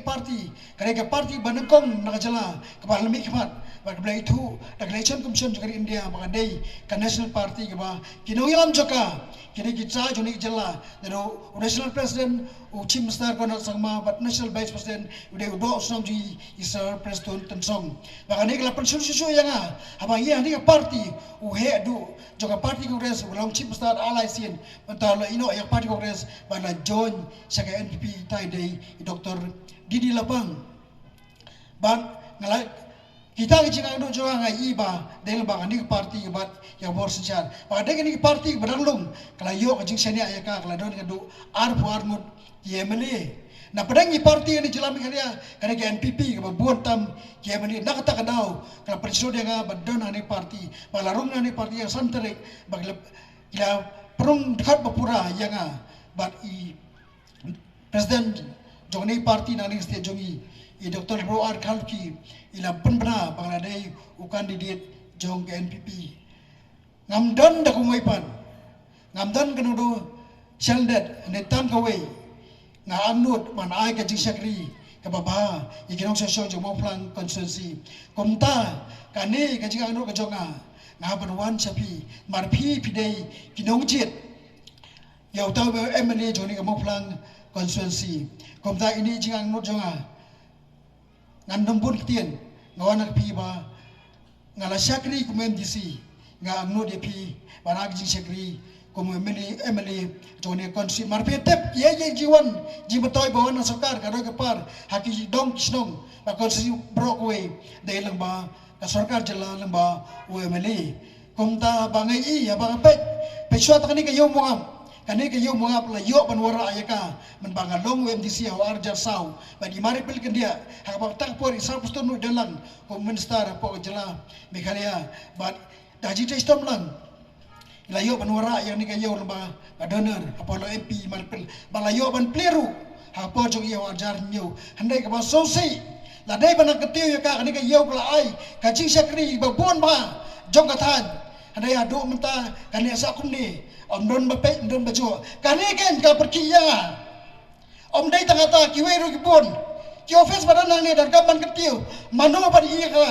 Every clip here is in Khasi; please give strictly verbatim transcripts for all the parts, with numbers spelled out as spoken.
Party, ka dei ka party ba nyngkong na ka jylla kaba la mihkhmat bad kaba la ithuh da ka Election Commission jong ka ri India ba ka dei ka National Party, kaba ki nongïalam jong ka, ki dei ki trai jong kane ka jylla, naduh u National President u Chief Minister Conrad Sangma bad National Vice President u dei u doh u snam jong ngi, i Sir Prestone Tynsong. Ba kane ka la pynshoi shuh shuh ïa nga, haba ngi ha kane ka party, u heh duh jong ka party Congress u long Chief Minister ar lai sien, mynta la ïehnoh ïa ka party Congress bad la join sha ka N P P, te dei i Doctor D D Lapang. Bad nga la, kita ki jingangnud jong nga, nga ïohi ba dei lyngba kane ka party bad ïa ka bor synshar. Ba dei kane ka party ba dang long ka la ïoh ka jingshaniah ïa ka, ka la don haduh arphew ar ngut ki M L A. Na pdeng ki party ha jylla Meghalaya, ka dei ka N P P kaba bun tam ki M L A. Na kata ka daw ka la pynshlur ïa nga ba don ha kane ka party, ba la rung ha kane ka party ïa ka san tarik, ba ki la, ki la pynrung dkhot ba pura ïa nga. Bad i President jong kane ka party na kane ka state jong ngi, i Doctor Hruar Kharlukhi, i la pynbna ba nga la dei u candidate jong ka N P P. Ngam don da kumwei pat, ngam don kano kano shalyndet, ne tang kawei. Nga angnud ban ai ka jingshakri kaba bha ïa ki nongshong shnong jong Mawphlang constituency. Kumta kane ka jingangnud ka jong nga, nga ban wan sha phi, namar phi, phi dei ki nongjied ïa uta u M L A jong kane ka Mawphlang constituency. Kumta ine i jingangnud jong nga, ngan ym bun ktien, nga wan ha phi ba nga la shakri kum u M D C, nga angnud ïa phi ban ai ka jingshakri kum u M L A, M L A jong kane ka constituency. Namar phi tip, ïa, ïa jingwan jingmyntoi ba wan na sorkar, ka dei ka por ha ki dong ki shnong, ba constituency baroh kawei dei lyngba ka sorkar jylla lyngba u M L A. Kumta ba nga ïohi, ba nga peit, peit shuwa, kane ka Ïew Mawngap, kane ka Ïew Mawngap la ïoh ban wanrah ïa ka mynba nga long u M D C ha u ar hajar saw. Bad i Maripil Kyndiah, ha kaba kata ka por i Sir Prestone u dei lang kum u minister hapoh ka jylla Meghalaya. Bad da ka jingtrei shitom lang la ïoh ban wanrah ïa kane ka ïew lyngba ka donor hapoh, la M P Maripil, ba la ïoh ban plie ruh ha ka por jong i ha u ar hajar hynñiew. Hynrei kaba sngewsih, la dei ban nang kyntiew ïa ka, kane ka ïew ka la ai ka jingshakri ba bun bha jong ka thaiñ. Hynrei haduh mynta kane sah kumne, ym don ba peit, ym don ba ju. Kane keiñ ka pyrkhih ïa nga. Ym dei tang kata, kiwei ruh ki bun ki office ba don hangne, donkam ban kyntiew mano ban ïoh ïa ka.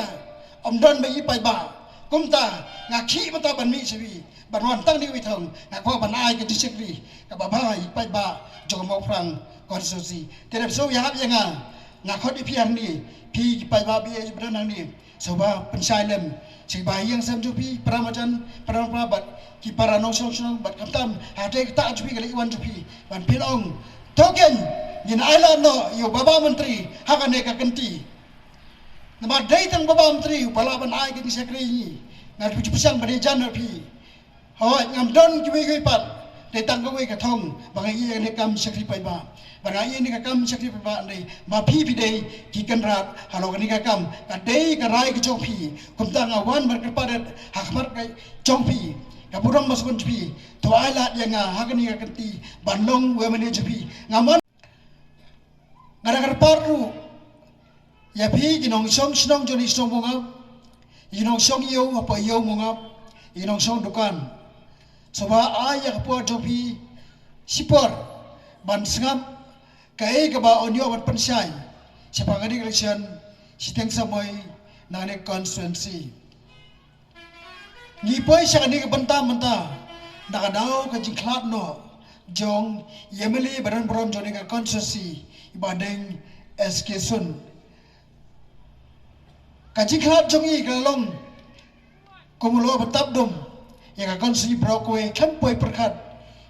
Ym don ba ïoh paidbah. Kumta nga khih mynta ban mih sha phi, ban wan tang kane kawei thong, nga kwah ban ai ka jingshakri kaba bha ïa ki paidbah jong ka Mawphlang constituency. Te dep shu ïahap ïa nga, nga khot ïa phi hangne, phi ki paidbah ba ïeit ba don hangne, sngewbha pynshai lem sha ki bahaïing hasem jong phi, para marjan, para mapra bad ki para nongshong shnong, bad khamtam ha kata ka ktah jong phi, ka leit wan jong phi, ban pynong, to keiñ ngin ailad noh ïa u Baba Myntri ha kane ka kynti. Namar dei tang Baba Myntri uba lah ban ai ka jingshakri ïa ngi. Nga ju pyrshang ban ïajan noh phi. Hooid, ngam don kiwei kiwei pat. Dei tang kawei ka thong ba nga ïoh ïa kane ka kam shakri paidbah. Ba nga ïoh ïa kane ka kam shakri paidbah, dei ba phi, phi dei ki kynrad halor kane ka kam. Ka dei ka rai ka jong phi. Kumta nga wan ban kyrpad ha khmat ka jong phi, ka burom ba sngewbha jong phi. To ailad ïa nga ha kane ka kynti ban long u M L A jong phi. Nga mon Nga da kyrpad ruh ïa phi ki nongshong shnong jong i shnong Mawngap, ki nongshong ïew hapoh ïew Mawngap, ki nongshong dukan. Sngewbha ai ïa ka por jong phi shipor ban sngap kaei kaba yn ïoh ban pynshai shaphang kane ka election shiteng samoi na kane ka constituency. Ngi poi sha kane ka bynta mynta na ka daw ka jingkhlad noh jong i M L A ba don burom jong kane ka constituency, i Bah Deng S K Sun. Ka jingkhlad jong i ka long kum u lok ba tap dum ïa ka constituency baroh kawei, khlem poi pyrkhat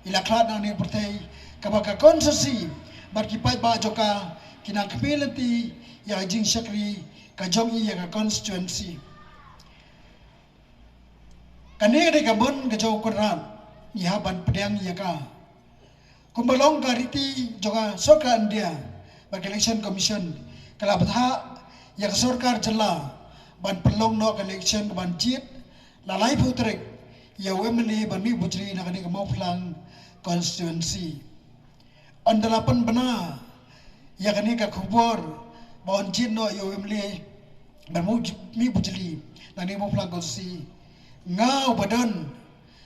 i la khlad na kane ka pyrthei, kaba ka constituency bad ki paidbah jong ka ki nang khmih lynti ïa ka jingshakri ka jong i ïa ka constituency. Kane ka dei ka mon ka jong u Conrad, ngi hap ban pdiang ïa ka. Kumba long ka riti jong ka sorkar India bad ka Election Commission, ka la bthah ïa ka sorkar jylla ban pynlong noh ka election kaban jied la laiphew tarik ïa u M L A ban mih bujli na kane ka Mawphlang constituency. Ynda la pynbna ïa kane ka khubor ba yn jied noh ïa u M L A ban mih bujli na kane ka Mawphlang constituency, nga uba don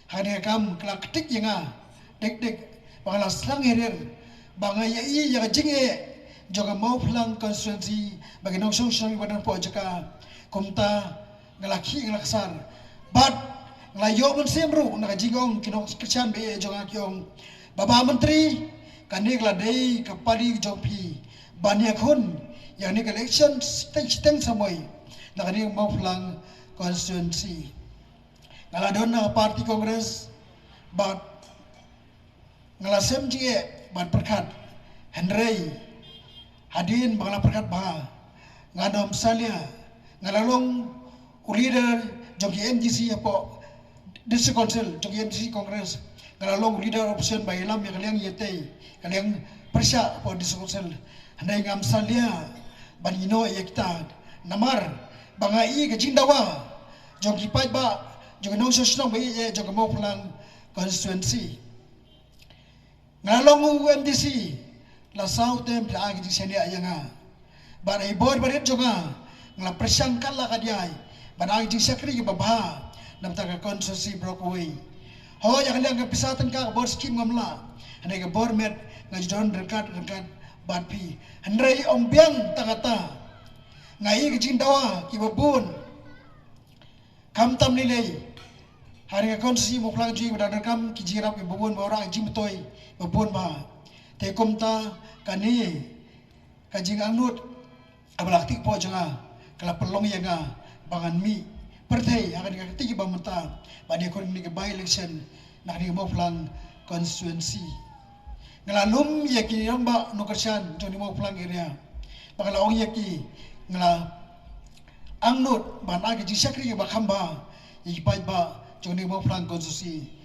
ha kane ka kam, ka la ktik ïa nga dik dik, ba nga la sdang hirir, ba nga ïohi ïa ka jingeh jong ka Mawphlang constituency, ba ki nongshong shnong ba don hapoh jaka, kumta nga la khih nga la ksar. Bad nga la ïoh mynsiem ruh na ka jingong ki nongkyrshan ba ïeit jong nga ki ong, Bah Myntri, kane ka la dei ka pari jong phi ban ïakhun ïa kane ka election shiteng shiteng samoi na kane ka Mawphlang constituency. Nga la don na party Congress bad nga la sem jingeh ban pyrkhat, hynrei hadien ba nga la pyrkhat bha, ngan ym salia. Nga la long u leader jong ki MDC hapoh District Council jong ki MDC Congress. Nga la long u leader opposition ba ïalam ïa ka liang ïatei, ka liang pyrshah hapoh District Council. Hynrei ngam salia ban ïehnoh ïa kita, namar ba nga i ka jingdawa jong ki paidbah, jong ki nongshong shnong ba ïeit jong ka Mawphlang constituency. Nga la long u MDC la saw term, phi la ai ka jingshaniah ïa nga. Bad ha i bor barit jong nga, nga la pyrshang katba lah katba ïai ban ai ka jingshakri kaba bha na bynta ka constituency baroh kawei. Hooid, ïa ka liang ka pisa tyngka, ka bor skim ngam lah, hynrei ka bor met nga ju don ryngkat ryngkat bad phi. Hynrei ym biang tang kata, nga i ka jingdawa kiba bun. Khamtam lei lei ha ri ka constituency Mawphlang jong ngi ba don ryngkat ki jingïarap kiba bun, ba wanrah ka jingmyntoi ba bun bha. Te kumta kane ka jingangnud kaba la ktik hapoh jong nga ka la pynlong ïa nga ba ngan mih pyrthei ha kane ka kti kaba mynta, ban ïakhun ïa kane ka by election na kane ka Mawphlang constituency. Nga la lum ïa ki rangbah nongkyrshan jong kane ka Mawphlang area, ba nga la ong ïa ki, nga la angnud ban ai ka jingshakri kaba kham bha ïa ki paidbah jong kane ka Mawphlang constituency.